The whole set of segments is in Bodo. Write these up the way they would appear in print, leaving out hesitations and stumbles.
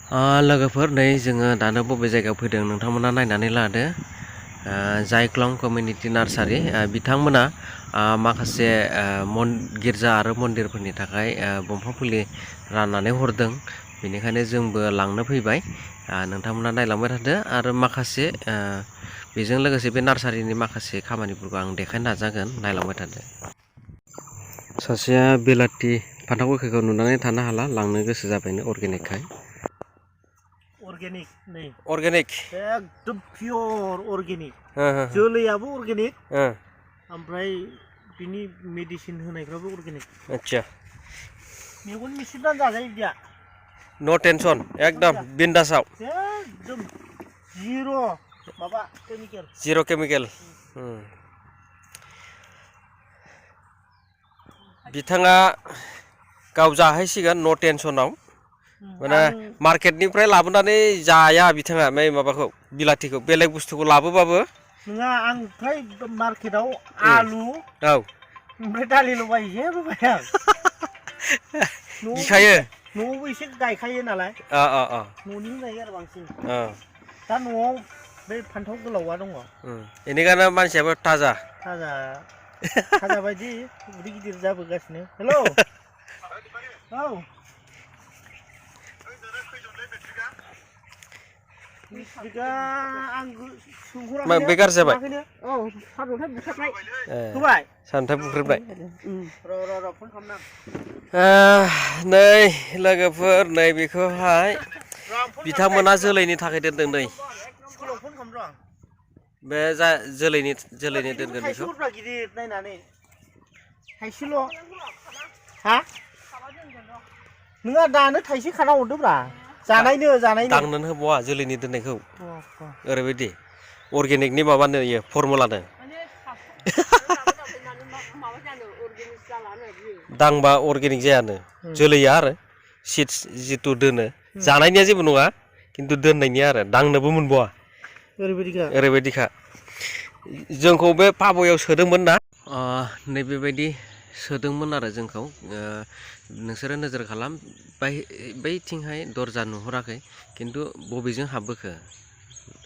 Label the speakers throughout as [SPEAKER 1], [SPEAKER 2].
[SPEAKER 1] लोगोफोर नै जोङो दानो बबे जायगायाव फैदों नोंथांमोना नायनानै लादो। जायख्लं कमिउनिटि नार्सारि बिथांमोना माखासे गिर्जा आरो मन्दिरफोरनि थाखाय दंफां फुलि राननानै हरदों। बेनिखायनो जोंबो लांनो फैबाय। नोंथांमोना नायलांबाय थादो आरो माखासे बेजों लोगोसे बे नार्सारिनि माखासे खामानिफोरखौ आं देखायनो नाजागोन, नायलांबाय थादो। सासेया बेलाथि फान्थाव गोखैखौ नुनानै थानो हाला, लांनो गोसो जाबायनो अर्गेनिकखाय।
[SPEAKER 2] अर्गेनिक एकदम पियर अर्गेनिक, जोलैयाबो अर्गेनिक, ओमफ्राय बिनि मेडिसिन होनायफ्राबो अर्गेनिक।
[SPEAKER 1] आच्छा,
[SPEAKER 2] मेगन मिसिबनानै जाजायो बिदिया,
[SPEAKER 1] नो टेनसन, एकदम बिन्दासाव,
[SPEAKER 2] एकदम जिर' माबा केमिकेल,
[SPEAKER 1] जिर' केमिकेल। बिथाङा गाव जाहैसिगोन न' टेनसनाव, माने मार्केटनिफ्राय लाबोनानै जाया बिथाङा माबाखौ बिलाथिखौ, बेलेग बुस्थुखौ लाबोबाबो
[SPEAKER 2] नङा। आं फ्राय मार्केटाव आलु ओमफ्राय दालिल' बायो, जेबो बाया।
[SPEAKER 1] गिखायो,
[SPEAKER 2] न'आवबो एसे गायखायो नालाय, न'नि जायो आरो बांसिन। दा न'आव बे फान्थाव गोलावा दङ,
[SPEAKER 1] बेनिखायनो मानसियाबो थाजा
[SPEAKER 2] थाजा बायदि उदै गिदिर जाबोगासिनो। हेलौ, औ
[SPEAKER 1] बे गाज्रि जाबाय, सानथाय बुख्रेबनाय। नै लोगोफोर, नै बेखौहाय बिथांमोना जोलैनि थाखाय दोनदों। नै बे जोलैनि दोनगोन बेखौ।
[SPEAKER 2] गिदिर नायनानै थाइसेल' हा नोंहा दानो थाइसे खाना हरदोब्रा, जानायनो
[SPEAKER 1] दांनोनो होबावा जोलैनि दोननायखौ। ओरैबायदि अर्गेनिकनि माबानो इयो फरमुलानो। दांबा अर्गेनिक जायानो, जोलैया आरो सिड्स जिथु दोनो, जानायनिया जेबो नङा, खिन्थु दोननायनिया आरो दांनोबो मोनबावा। ओरैबायदिखा। जोंखौ बे पाबयाव सोदोंमोन ना, नैबेबायदि सोदोंमोन आरो जोंखौ। नोंसोरो नोजोर खालाम, बैथिंहाय दरजा नुहुराखै, खिन्थु बबेजों हाबबोखो,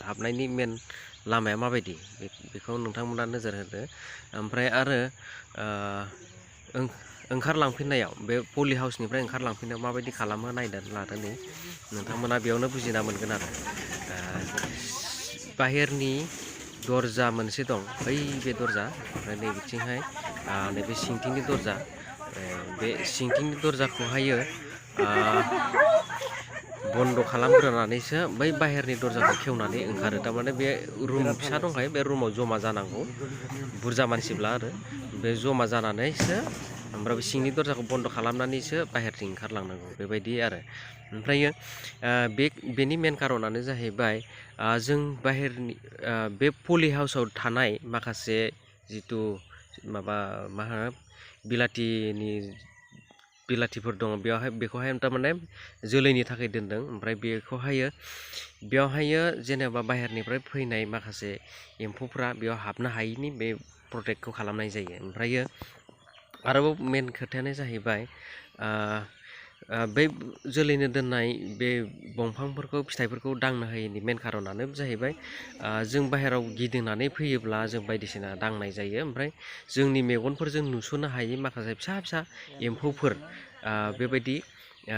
[SPEAKER 1] हाबनायनि मेन लामाया माबायदि, बेखौ नोंथांमोना नोजोर होदो। ओमफ्राय आरो ओंखारलांफिननायाव, बे पलि हाउसनिफ्राय ओंखारलांफिननायाव माबायदि खालामो नायदो लादो। नै नोंथांमोना बेयावनो बुजिना मोनगोन आरो। बाहेरनि दरजा मोनसे दं, बै बे दरजा, ओमफ्राय नैबेथिंहाय नैबे सिंथिंनि दरजा। बे सिंथिंनि दरजाखौहायो बन्द' खालामग्रोनानैसो बै बाहेरनि दरजाखौ खेवनानै ओंखारो। थारमाने बे रुम फिसा दंखायो, बे रुमाव जमा जानांगौ बुरजा मानसिब्ला, आरो बे जमा जानानैसो ओमफ्राय बे सिंनि दरजाखौ बन्द' खालामनानैसो बाहेरथिं ओंखारलांनांगौ, बेबायदि आरो। ओमफ्रायो बेनि मेन कारनानो जाहैबाय, जों बाहेरनि बे पलि हाउसाव थानाय माखासे जिथु माबा मा होनो बिलाथिफोर दङ, बेखौहाय थारमाने जोलैनि थाखाय दोनदों। ओमफ्राय बेयावहायो जेनेबा बाहेरनिफ्राय फैनाय माखासे एम्फौफ्रा बेयाव हाबनो हायिनि बे प्रटेक्टखौ खालामनाय जायो। ओमफ्रायो आरोबाव मेन खोथायानो जाहैबाय, बे जोलैनो दोननाय बे दंफांफोरखौ, फिथाइफोरखौ दांनो होयैनि मेन कारनानो जाहैबाय, जों बाहेराव गिदिंनानै फैयोब्ला जों बायदिसिना दांनाय जायो। ओमफ्राय जोंनि मेगनफोरजों नुस'नो हायि माखासे फिसा फिसा एम्फौफोर बेबायदि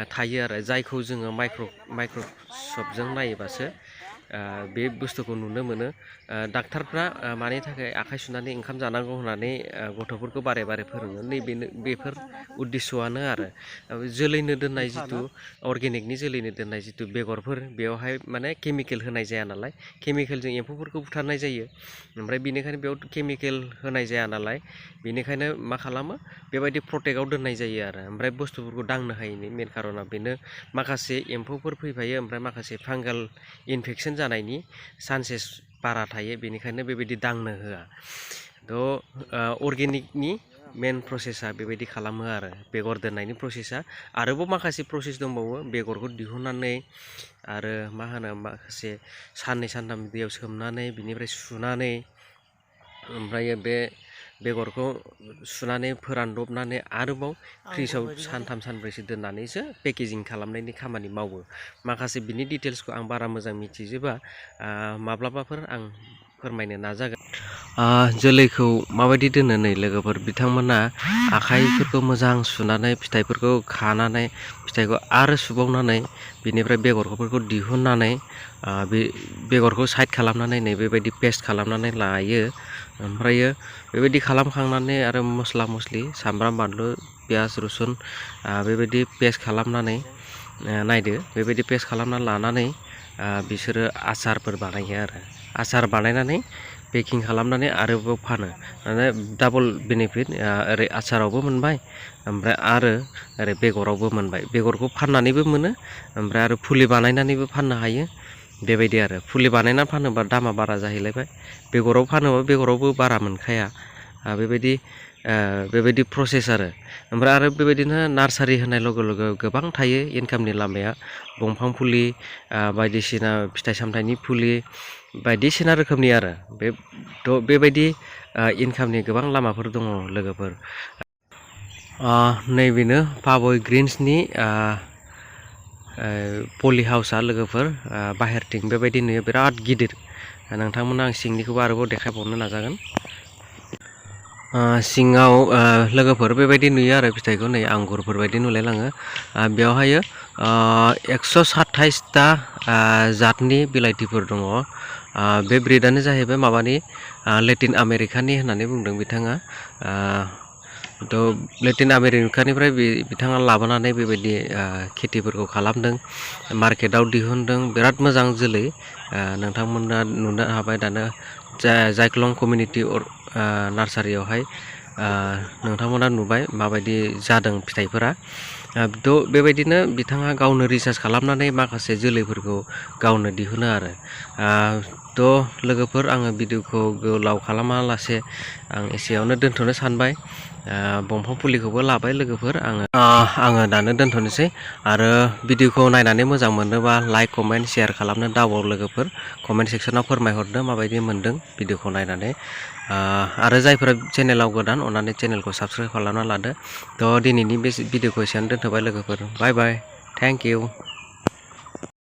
[SPEAKER 1] थायो आरो, जायखौ जोङो माइक्रस्कपजों नायोबासो बे बुस्थुखौ नुनो मोनो। डाक्टारफ्रा मानि थाखाय आखाइ सुनानै ओंखाम जानांगौ होननानै गथ'फोरखौ बारे बारे फोरोङो, बेफोर उद्देस्यआनो आरो। जोलैनो दोननाय जिथु अर्गेनिकनि जोलैनो दोननाय जिथु बेगरफोर, बेवहाय माने केमिकेल होनाय जाया नालाय, केमिकेलजों एम्फौफोरखौ बुथारनाय जायो। ओमफ्राय बेनिखायनो बेयाव केमिकेल होनाय जाया नालाय, बेनिखायनो मा खालामो, बेबायदि प्रटेक्टआव दोननाय जायो आरो। ओमफ्राय बुस्थुफोरखौ दांनो हायैनि मेन कारना बेनो, माखासे एम्फौफोर फैफायो, ओमफ्राय माखासे फांगाल इनफेकसन जानायनि चान्सेस बारा थायो, बेनिखायनो बेबायदि दांनो होआ। थ' अर्गेनिकनि मेन प्रसेसा बेबायदि खालामो आरो, बेगर दोननायनि प्रसेसा। आरोबाव माखासे प्रसेस दंबावो, बेगरखौ दिहुननानै आरो मा होनो, माखासे साननै सानथाम दैयाव सोमनानै बिनिफ्राय सुनानै, ओमफ्राय बे बेगरखौ सुनानै फोरानदबनानै आरोबाव फ्रिजआव सानथाम सानब्रैसो दोननानैसो पेकेजिं खालामनायनि खामानि मावो माखासे बिनि डिटेल्सखौ आं बारा मोजां मिथिजोबा माब्लाबाफोर आं फोरमायनो नाजागोन जोलैखौ माबायदि दोनो नै लोगोफोर बिथांमोना आखाइफोरखौ मोजां सुनानै फिथाइफोरखौ खानानै फिथाइखौ आरो सुबावनानै बिनिफ्राय बेगरफोरखौ दिहुननानै बे बेगरखौ साइड खालामनानै नै बेबायदि पेस्ट खालामनानै लायो ओमफ्रायो बेबायदि खालामखांनानै आरो मस्ला मस्लि सामब्राम बानलु पियास रुसुन बेबायदि पेस्ट खालामनानै नायदो बेबायदि पेस्ट खालामना लानानै बिसोरो आसारफोर बानायो आरो आसार बानायनानै पेकिं खालामनानै आरोबाव फानो माने डाबल बेनिफिट ओरै आसारावबो मोनबाय ओमफ्राय आरो ओरै बेगरावबो मोनबाय बेगरखौ फाननानैबो मोनो ओमफ्राय आरो फुलि बानायनानैबो फाननो हायो बेबायदि आरो फुलि बानायना फानोबा दामा बारा जाहैलायबाय बेगराव फानोबा बेगरावबो बारा मोनखाया बेबायदि प्रसेस आरो ओमफ्राय आरो बेबायदिनो नार्सारि होनाय लगे लगे गोबां थायो इनकामनि लामाया दंफां फुलि बायदिसिना फिथाइ सामथाइनि फुलि बायदिसिना रोखोमनि आरो बेबायदि इनकामनि गोबां लामाफोर दङ लोगोफोर नैबेनो पाबय ग्रिन्सनि पलि हाउसआ लोगोफोर बाहेरथिं बेबायदि नुयो बिराद गिदिर नोंथांमोना आं सिंनिखौबो आरोबाव देखायबावनो नाजागोन सिङाव लोगोफोर बेबायदि नुयो आरो फिथाइखौ नै आंगुरफोर बायदि नुलायलाङो बेवहाय 127टा जातनि बिलाइथिफोर दङ बे ब्रिडआनो जाहैबाय माबानि लेटिन आमेरिकानि होननानै बुंदों बिथाङा लेटिन आमेरिकानिफ्राय बिथाङा लाबोनानै बेबायदि खेथिफोरखौ खालामदों मार्केटाव दिहुनदों बिराद मोजां जोलै नोंथांमोना नुनो हाबाय दानो जायख्लं कमिउनिटि नार्सारियावहाय नोंथांमोना नुबाय माबायदि जादों फिथाइफोरा बेबायदिनो बिथाङा गावनो रिसार्च खालामनानै माखासे जोलैफोरखौ गावनो दिहुनो आरो लोगोफोर आङो भिडिअखौ गोलाव खालामालासे आं एसेयावनो दोनथ'नो सानबाय दंफां फुलिखौबो लाबाय लोगोफोर आङो दानो दोनथ'नोसै आरो भिडिअखौ नायनानै मोजां मोनोबा लाइक कमेन्ट शेयार खालामनो दाबाव लोगोफोर कमेन्ट सेक्सनाव फोरमायहरदो माबायदि मोनदों भिडिअखौ नायनानै आरो जायफोरा चेनेलाव गोदान अन्नानै चेनेलखौ साबस्क्राइब खालामना लादो दिनैनि बे भिडिअखौ एसेयावनो दोनथ'बाय लोगोफोर बाय बाय थेंक इउ